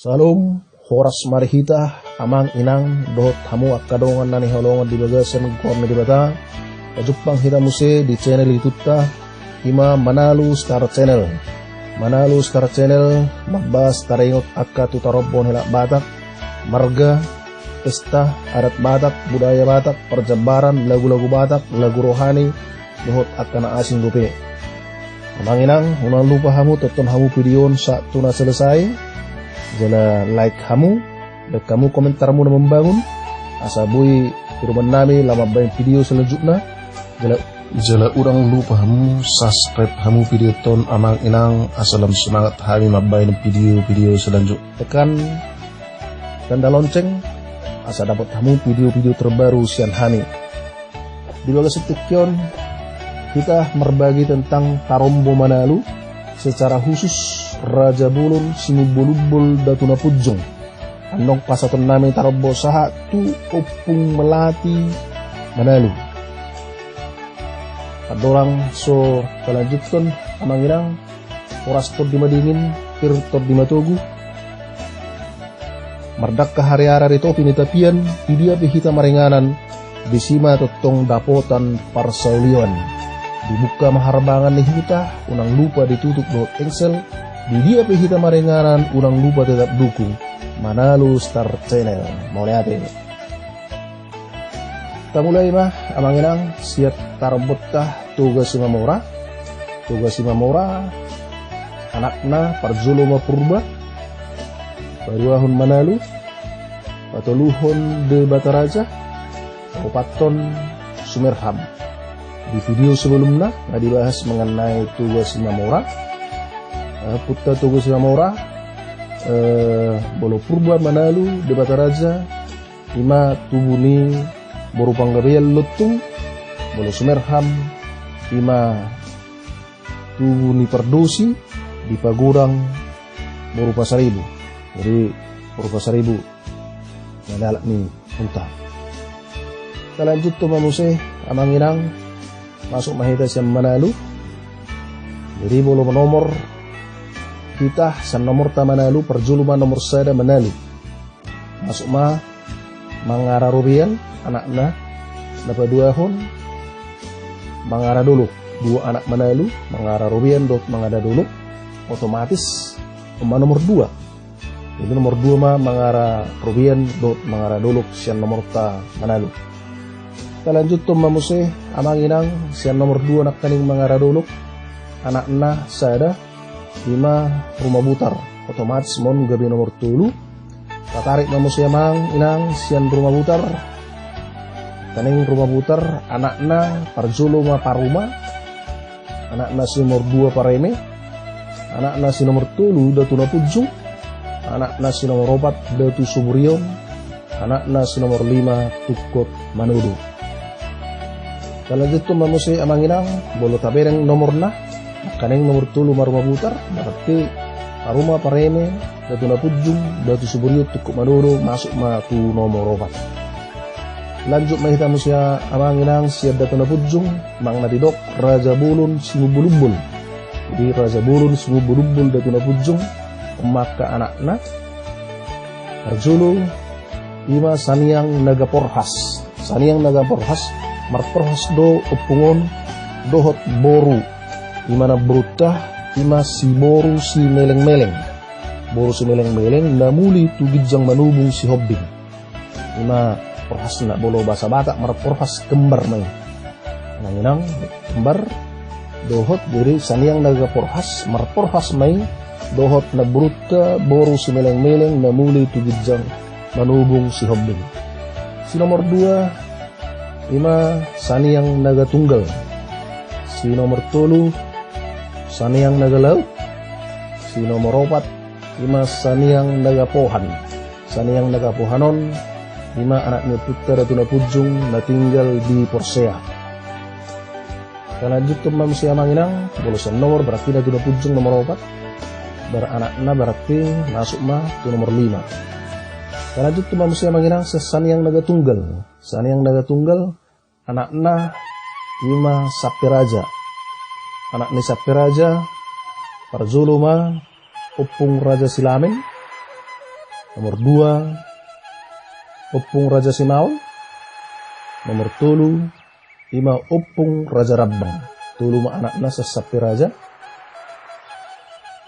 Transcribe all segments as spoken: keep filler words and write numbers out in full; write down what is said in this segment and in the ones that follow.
Salam, horas ma di hita, amang inang, dohot hamu angka dongan na hinaholongan di bagasan goar ni Debata. Tajumpang hita muse di channel YouTube-ta, ima Manalu Star Channel. Manalu Star Channel, mambahas taringot angka tu tarombo ni halak Batak, marga, pesta, adat Batak, budaya Batak, parjambaran, lagu-lagu Batak, lagu rohani, dohot angka na asing dope. Amang inang, unang lupa hamu tonton hamu video on sahat tu na selesai. Jala like hamu, baen hamu komentarmu na membangun. Asa boi pedoman nami laho mambaen video selanjutna. Jala, jala unang lupa hamu subscribe hamu video on, amang inang, asa lam semangat hami mambaen video-video selanjutna. Tekan tanda lonceng, asa dapot hamu video-video terbaru sian hami. Di bagasan tingki on, hita marbagi tentang tarombo Manalu, secara khusus Raja Bolon Simumbolumbol Datu Napunjung. Andong pasahaton nami tarombo sahat tu Ompung Melati Manalu. Andorang so talanjuthon, amang inang, horas tondi madingin, pir tondi matogu. Mardangka hariara di topi ni tapian, di dia pe hita maringanan, disi ma tongtong dapotan parsaulian. Dibuka ma harbangan ni huta, unang lupa ditutup dohot engsel, di dia pe hita maringanan, unang lupa tetap dukung Manalu Star Channel. Mauliate. Tamulai ma, amang inang, sian tarombonta Toga Simamora. Toga Simamora, anakna parjolo ma Purba, paduahon Manalu, patoluhon Debataraja, paopathon Sumerham. Di video sebelumna, nga dibahas mengenai Toga Simamora. Eh, ompunta Toga Simamora, eh, molo Purba, Manalu, Debataraja, ima tubu ni boru Panggabean Lontung, molo Sumerham, ima tubu ni Pardosi, di pagodang boru Pasaribu. Jadi, boru Pasaribu, na dalan ni huta. Talanjuthon ma muse, amang inang, masuk ma hita sian Manalu. Jadi, molo nomor hita, sian nomorta Manalu, parjolo ma nomor sada Manalu. Masuk ma Mangara Robean, anakna, na paduahon, Mangara Dolok. Dua anak Manalu, Mangara Robean dohot Mangara Dolok. Otomatis, on ma nomor dua. Jadi nomor dua ma Mangara Robean dohot Mangara Dolok sian nomorta Manalu. Talanjuthon ma muse, amang inang, sian nomor dua nangkaning Mangara Dolok, anakna sada, ima Ruma Butar. Otomatis ma on gabe nomor tolu. Tatarik ma muse, amang inang, sian Ruma Butar. Nangkaning Ruma Butar, anakna parjolo ma Paruma, anakna si nomor dua Pareme, anakna si nomor tolu Datu Napunjung, anakna si nomor opat Datu Suburion, anakna si nomor lima Tungkot Manodo. Talanjuthon ma muse, amang inang, molo tabereng nomorna, nangkaning nomor tolu ma Ruma Butar, berarti Paruma, Pareme, Datu Napunjung, Datu Suburion, Tungkot Manodo, masuk ma tu nomor opat. Lanjut ma hita muse, amang inang, sian Datu Napunjung, manang na didok Raja Bolon Simumbolumbol. Jadi Raja Bolon Simumbolumbol Datu Napunjung, on ma angka anakna. Parjolo, ima Saniang Naga Porhas. Saniang Naga Porhas, marporhas do ompung on dohot boru. Ima namborunta, ima si boru Simelengmeleng. Boru Simelengmeleng, na muli tu ginjang manubung Sihombing. Ima porhasna, molo bahasa Batak marporhas kembar ma i. Amang inang, kembar, dohot, jadi Saniang Naga Porhas, marporhas ma i, dohot namborunta boru Simelengmeleng na muli tu ginjang manubung Sihombing. Si nomor dua, ima Saniang Naga Tunggal. Si nomor tolu, Saniang Naga Laut. Si nomor opat, ima Saniang Naga Pohan. Saniang Naga Pohan on, ima anak ni ompunta Datu Napunjung na tinggal di Porsea. Talanjuthon ma muse, amang inang, molo sian nomor berarti Datu Napunjung nomor opat. Baranakna berarti masuk ma tu nomor lima. Talanjuthon ma muse, amang inang, sian Saniang Naga Tunggal. Saniang Naga Tunggal, anakna ima Sampe Raja. Anak ni Sampe Raja, parjolo ma Ompung Raja Silamen, Nomor dua, Ompung Raja Simaon. Nomor tolu, ima Ompung Raja Rambang. Tolu ma anakna sian Sampe Raja.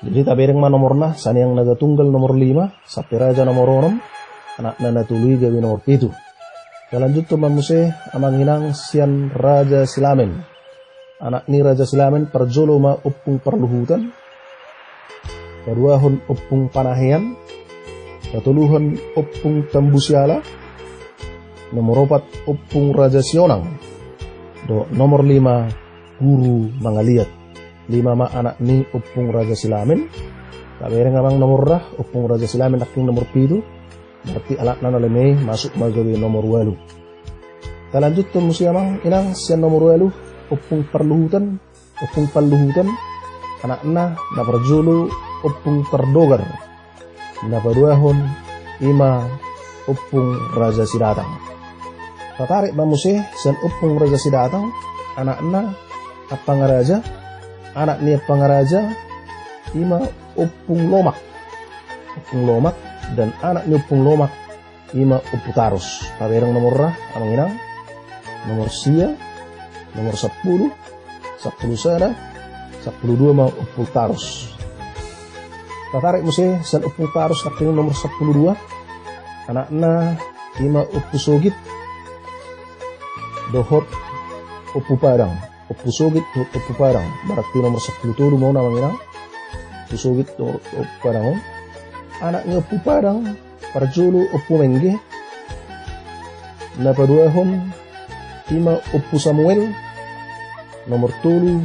Jadi tabereng ma nomorna, Saneang Naga Tunggal nomor lima, Sampe Raja nomor onom, anakna na tolu i gabe nomor pitu. Talanjuthon ma muse amang inang sian Raja Silamen. Anak ni Raja Silamen, parjolo ma Ompung Parluhutan, paduahon Ompung Panahean, patoluhon Ompung Tambusiala, nomor opat Ompung Raja Sionang, dohot nomor lima Guru Mangaliat. Lima ma anak ni Ompung Raja Silamen. Tabereng amang nomorna, Ompung Raja Silamen nangkin nomor pitu. Berarti anakna na lima i masuk ma gabe nomor ualu. Talanjuthon muse amang inang sian nomor ualu, Ompung Parluhutan, Ompung Parluhutan, anakna na parjolo Ompung Tardogar, na paduahon ima Ompung Raja Sidatang. Tatarik ma muse sian Ompung Raja Sidatang, anakna Ampang Raja, anak ni Ampang Raja ima Ompung Lomak. Ompung Lomak, dan anak ni Ompung Lomak ima Ompu Tarus. Tabereng nomorna amang inang, nomor sia, nomor sampulu, sampulu sada, sampulu dua ma Ompu Tarus. Tatarik muse sian Ompu Tarus nangkin nomor sampulu dua, anakna ima Ompu Sogit dohot Ompu Padang. Ompu Sogit dohot Ompu Padang, berarti nomor sampulu tolu ma on amang inang. Ompu Sogit dohot Ompu Padang on. Anak ni Ompu Padang, parjolo Ompu Mengge, na paduahon ima Ompu Samuel, nomor tolu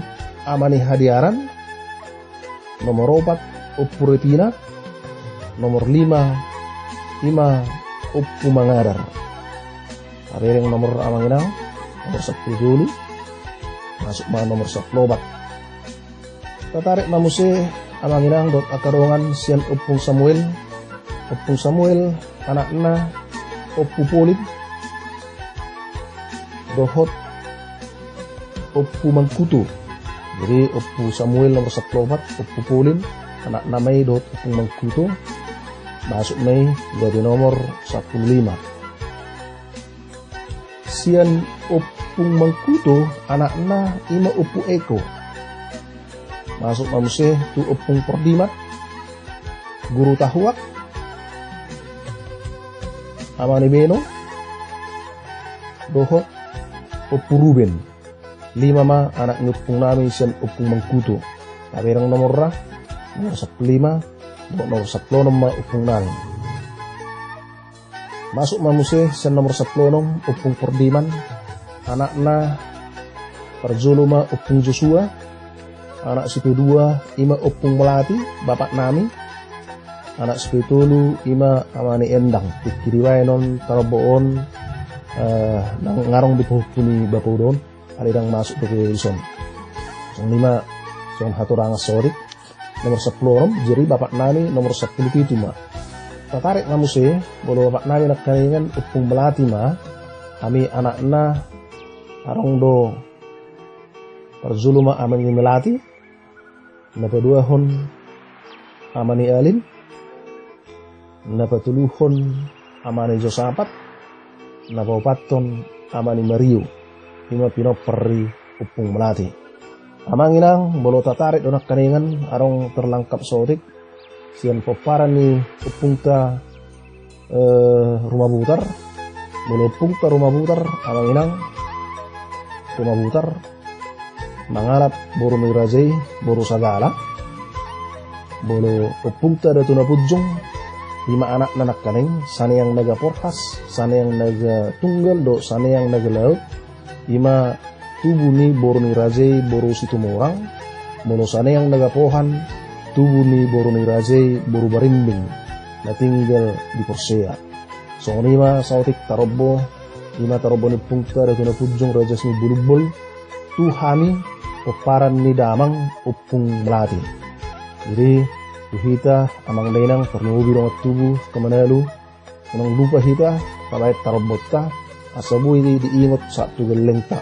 ama ni Hadiaran, nomor opat Ompu Repina, nomor lima ima Ompu Mangadar. Tabereng nomor amang inang, nomor sampulu tolu, masuk ma nomor sampulu opat. Tatarik ma muse amang inang dohot angka dongan sian Ompung Samuel. Ompung Samuel, anakna Ompu Polin dohot Ompu Mangkuto. Jadi Ompu Samuel nomor sampulu opat, Ompu Polin, anakna ma i dohot Ompung Mangkuto, masuk ma i gabe nomor sampulu lima. Sian Ompung Mangkuto, anakna ima Ompu Eko. Masuk ma muse tu Ompung Pordimat, Guru Tahuak, ama ni Beno, dohot Ompu Ruben. Lima ma anak ni ompung nami sian Ompung Mangkuto. Tabereng nomorna, nomor sampulu lima, dohot nomor sampulu onom ma ompung nami. Masuk ma muse sian nomor sampulu onom, Ompung Pordiman, anakna parjolo ma Ompung Josua, anak sipedua ima Ompung Melati, bapak nami, anak sipetolu ima ama ni Endang, tingki dibaen on tarombo on, eh, nang ngarong di pahompu ni bapauda on, alai ndang masuk dope dison. Songon i ma, songon hatorangan saotik. Nomor sampulu onom, jadi bapak nami nomor sampulu pitu ma. Tatarik ma muse, molo bapak nami nangkaningan Ompung Melati ma, hami anakna adong do, parjolo ma ama ni Melati, na paduahon ama ni Alin, na patoluhon ama ni Josapat, na paopathon ama ni Mario, ima pinompar ni Ompung Melati. Amang inang, molo tatarik do nangkaningan adong terlangkap saotik sian pomparan ni ompungta, eh, Rumabutar. Molo ompungta Rumabutar, amang inang, Rumabutar, mangalap boru ni raja i, boru Sagala. Molo ompungta Datu Napunjung, ima anakna nangkaning, Saneang Naga Porhas, Saneang Naga Tunggal dohot Saneang Naga Laut, ima tubu ni boru ni raja i, boru Situmorang. Molo Saneang Naga Pohan, tubu ni boru ni raja i, boru Barimbing, na tinggal di Porsea. Songon i ma saotik tarombo, ima tarombo ni ompungta Datu Napunjung, Raja Sibumbolumbol, tu hami pomparan ni damang Ompung Melati. Jadi, tu hita amang dainang, tarlumobi dongan tubu, angka manalu, unang lupa hita tabaen tarombonta, asa boi diingot sahat tu gellengta.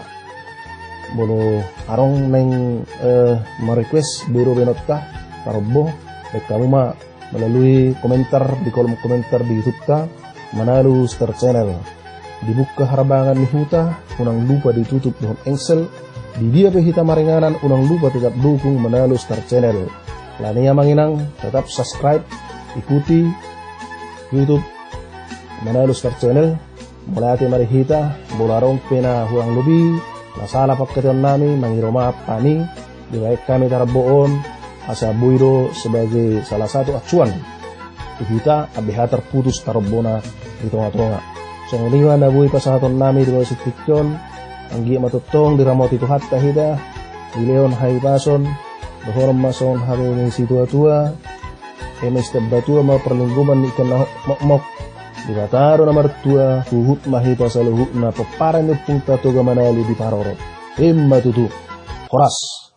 Molo adong naeng, eh, ma-request, boi do baenonta tarombo, baen hamu ma melalui komentar di kolom komentar di YouTube-ta, Manalus Star Channel. Dibuka harbangan ni huta, unang lupa ditutup dohot engsel. Di dia pe hita maringanan, unang lupa tetap dukung Manalus Star Channel. Alani i amang inang, tetap subscribe, ikuti YouTube Manalus Star Channel. Mauliate ma di hita, molo adong pe na hurang lobi, na sala pangkataionnami, mangido maaf hami, dibaen hami tarombo on, asa boi do sebagai salah satu acuan tu hita, abe hea tarputus tarombona di tonga-tonga. Songon i ma na boi pasahatonnami di bagasan tingki on, anggiat ma tongtong diramoti Tuhanta hita, dilehon hahipason, dohonon ma songon hata ni situa-tua, eme sitamba tua ma parlinggoman ni ikan na mokmok. Debata do na martua, huhut ma hita saluhutna pomparan ni ompunta Toga Manalu diparorot. Emma tutu. Horas.